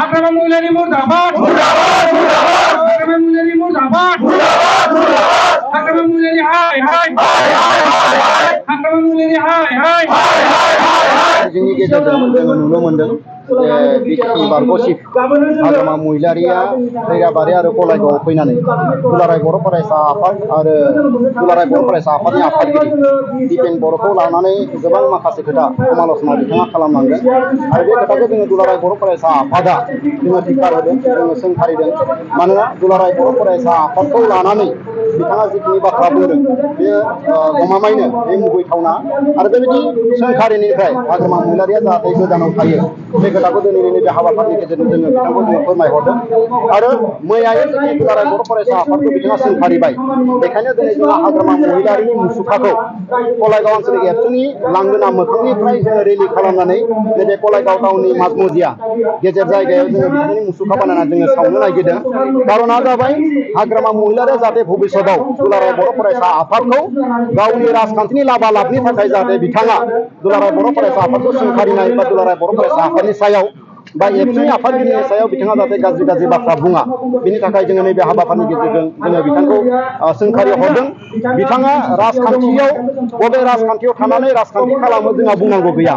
हाग्रामा महिलारि मुर्दाबाद हाग्रामा महिलारि मुर्दाबाद हाग्रामा महिलारि हाय हाय हाग्रामा महिलारि हाय हाय जोंनि गेजेरजों जोङो नुनो मोनदों बिटिसि बारग'सिफ हाग्रामा महिलारिया खैराबारि आरो गलायगावआव फैनानै दुलाराय बर' फरायसा आफाद आरो दुलाराय बर' फरायसा आफादनि आफादगिरि दिपेन बर'खौ लानानै गोबां माखासे खोथा समाल'सना बिथाङा खालामलांदों आरो बे खोथाखौ जोङो दुलाराय बर' फरायसा आफादा जोङो धिक्कार होदों जोङो सोंखारिदों मानोना दुलाराय बर' फरायसा आफादखौ लानानै बिथाङा जिखिनि बाथ्रा बुंदों बेयो गमामायैनो बे मुगैथावना आरो बेबायदि सोंखारिनिफ्राय हाग्रामा महिलारिया जाहाथे गोजानाव थायो बे खोथाखौ दिनैनि नैबे हाबाफारिनि गेजेरजों जोङो बिथांखौ जोङो फोरमायहरदों आरो मैयायै जिखिनि दुलाराय बर' फरायसा आफादखौ बिथाङा सोंखारिबाय बेखायनो दिनै जोंहा हाग्रामा महिलारिनि मुसुखाखौ गलायगाव आनसलिक एबसुनि लांगोना मोखांनिफ्राय जोङो रेलि खालामनानै नैबे गलायगाव टाउननि माजमजिया गेजेर जायगायाव जोङो बिथांनि मुसुखा बानायनानै जोङो सावनो नागिरदों कारना जाबाय हाग्रामा महिलारिया जाहाथे भबिष्यतआव दुलाराय बर' फरायसा आफादखौ गावनि राजखान्थिनि लाबा लाबनि थाखाय जाहाथे बिथाङा दुलाराय बर' फरायसा आफादखौ सोंखारिनाय बा दुलाराय बर' फरायसा आफादनि सायाव बा एबसुनि आफादगिरिनि सायाव बिथाङा जाहाथे गाज्रि बाथ्रा बुङा बेनि थाखाय जोङो नैबे हाबाफारिनि गेजेरजों जोङो बिथांखौ सोंखारि हरदों बिथाङा राजखान्थियाव बबे राजखान्थियाव थानानै राजखान्थि खालामो जोंहा बुंनांगौ गैया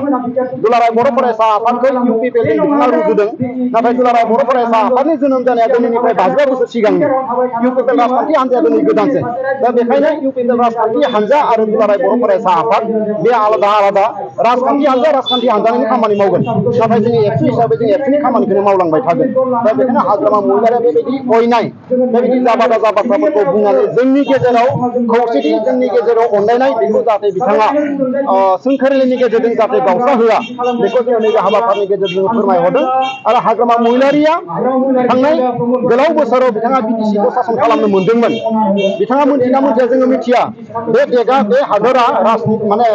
दुलाराय बर' फरायसा आफादखौ इउपिपिएलजों बिथाङा रुजुदों नाथाय दुलाराय बर' फरायसा आफादनि जोनोम जानाया दिनैनिफ्राय 55 बोसोर सिगांनि इउपिपिएल राजखान्थि हान्जाया दिनै गोदानसो दा बेखायनो इउपिपिएल राजखान्थि हान्जा आरो दुलाराय बर' फरायसा आफाद बे आलादा आलादा राजखान्थि हान्जानिनो खामानि मावगोन नाथाय जोङो एबसु हिसाबै जों एबसुनि खामानिखौनो मावलांबाय थागोन दा बेखायनो हाग्रामा महिलारिया बेबायदि अयनाय बेबायदि जाबा बाथ्राफोरखौ बुंनानै जोंनि गेजेराव खौसेथि जोंनि गेजेराव अनलायनाय बेखौ जाहाथे बिथाङा सोंखारिनि गेजेरजों जाहाथे गावस्रा होआ बेखौ जोङो नैबे हाबाफारिनि गेजेरजों फोरमायहरदों आरो हाग्रामा महिलारिया थांनाय गोलाव बोसोराव बिथाङा बिटिसिखौ सासन खालामनो मोनदोंमोन बिथाङा मोनथिना मोनथिया जोङो मिथिया बे हादरा माने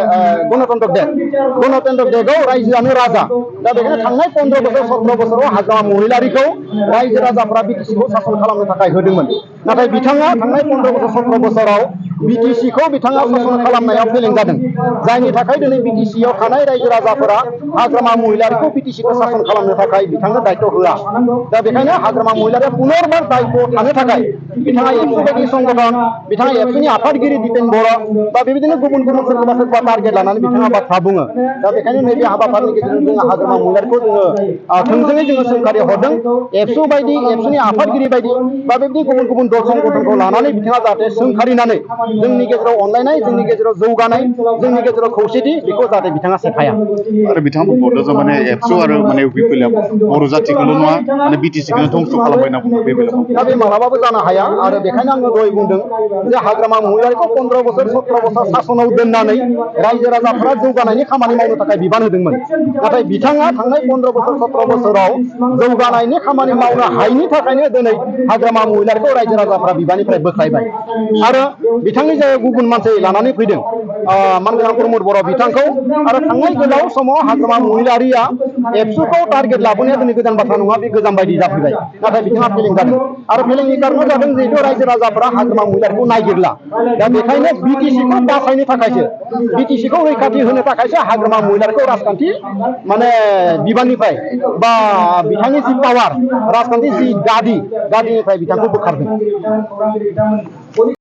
गणतन्त्र देशआव रायजोआनो राजा दा बेखायनो थांनाय 15 बोसोर 17 बोसोराव हाग्रामा महिलारिखौ रायजो राजाफोरा बिटिसिखौ सासन खालामनो थाखाय होदोंमोन नाथाय बिथाङा थांनाय 15 बोसोर 17 बोसोराव बिटिसिखौ बिथाङा सासन खालामनायाव फेलें जादों जायनि थाखाय दिनै बिटिसियाव थानाय रायजो राजाफोरा हाग्रामा महिलारिखौ बिटिसिखौ सासन खालामनो थाखाय बिथांनो दायथ' होआ दा बेखायनो हाग्रामा महिलारिया पुनर्बार दायथ' थानो थाखाय बिथाङा एबसु बायदि संगठन बिथाङा एबसुनि आफादगिरि दिपेन बर' बा बेबायदिनो गुबुन सोरखौबा टारगेट लानानै बिथाङा बाथ्रा बुङो दा बेखायनो नैबे हाबाफारिनि गेजेरजों जोङो हाग्रामा महिलारिखौ जोङो थोंजोङै जोङो सोंखारि हरदों एबसुनि आफादगिरि बायदि बा बेबायदि गुबुन दल संगठनखौ लानानै बिथाङा जाहाथे सोंखारिनानै जोंनि गेजेराव अनलायनाय जोंनि गेजेराव जौगानाय जोंनि गेजेराव खौसेथि बेखौ जाहाथे बिथाङा सेफाया आरो बिथाङा बुंबावदों जे माने एबसु आरो माने इउपिपिएलआ बर' जाथिखौल' नङा माने बिटिसिखौनो धंस' खालामबाय होनना बुङो बे बेलायाव दा बे मालाबाबो जानो हाया आरो बेखायनो आङो दहाय बुंदों जे हाग्रामा महिलारिखौ 15 बोसोर 17 बोसोर सासनाव दोननानै रायजो राजाफोरा जौगानायनि खामानि मावनो थाखाय बिबान होदोंमोन नाथाय बिथाङा थांनाय 15 बोसोर 17 बोसोराव जौगानायनि खामानि मावनो हायिनि थाखायनो दिनै हाग्रामा महिलारिखौ रायजो राजाफोरा बिबाननिफ्राय बोख्लायबाय आरो बिथांनि जायगायाव गुबुन मानसि लानानै फैदों मानगोनां प्रमद बर' बिथांखौ आरो थांनाय गोलाव समाव हाग्रामा महिलारिया एबसुखौ टारगेट लाबोनाया दिनै गोदान बाथ्रा नङा बे गोजाम बायदि जाफैबाय नाथाय बिथाङा फेलें जादों आरो फेलेंनि कारना जादों जिहेतु रायजो राजाफोरा हाग्रामा महिलारिखौ नायगिरला दा बेखायनो बिटिसिखौ बासायनो थाखायसो बिटिसिखौ रैखाथि होनो थाखायसो हाग्रामा महिलारिखौ राजखान्थि माने बिबाननिफ्राय बा बिथांनि जि पावार राजखान्थि जि गादिनिफ्राय बिथांखौ बोखारदों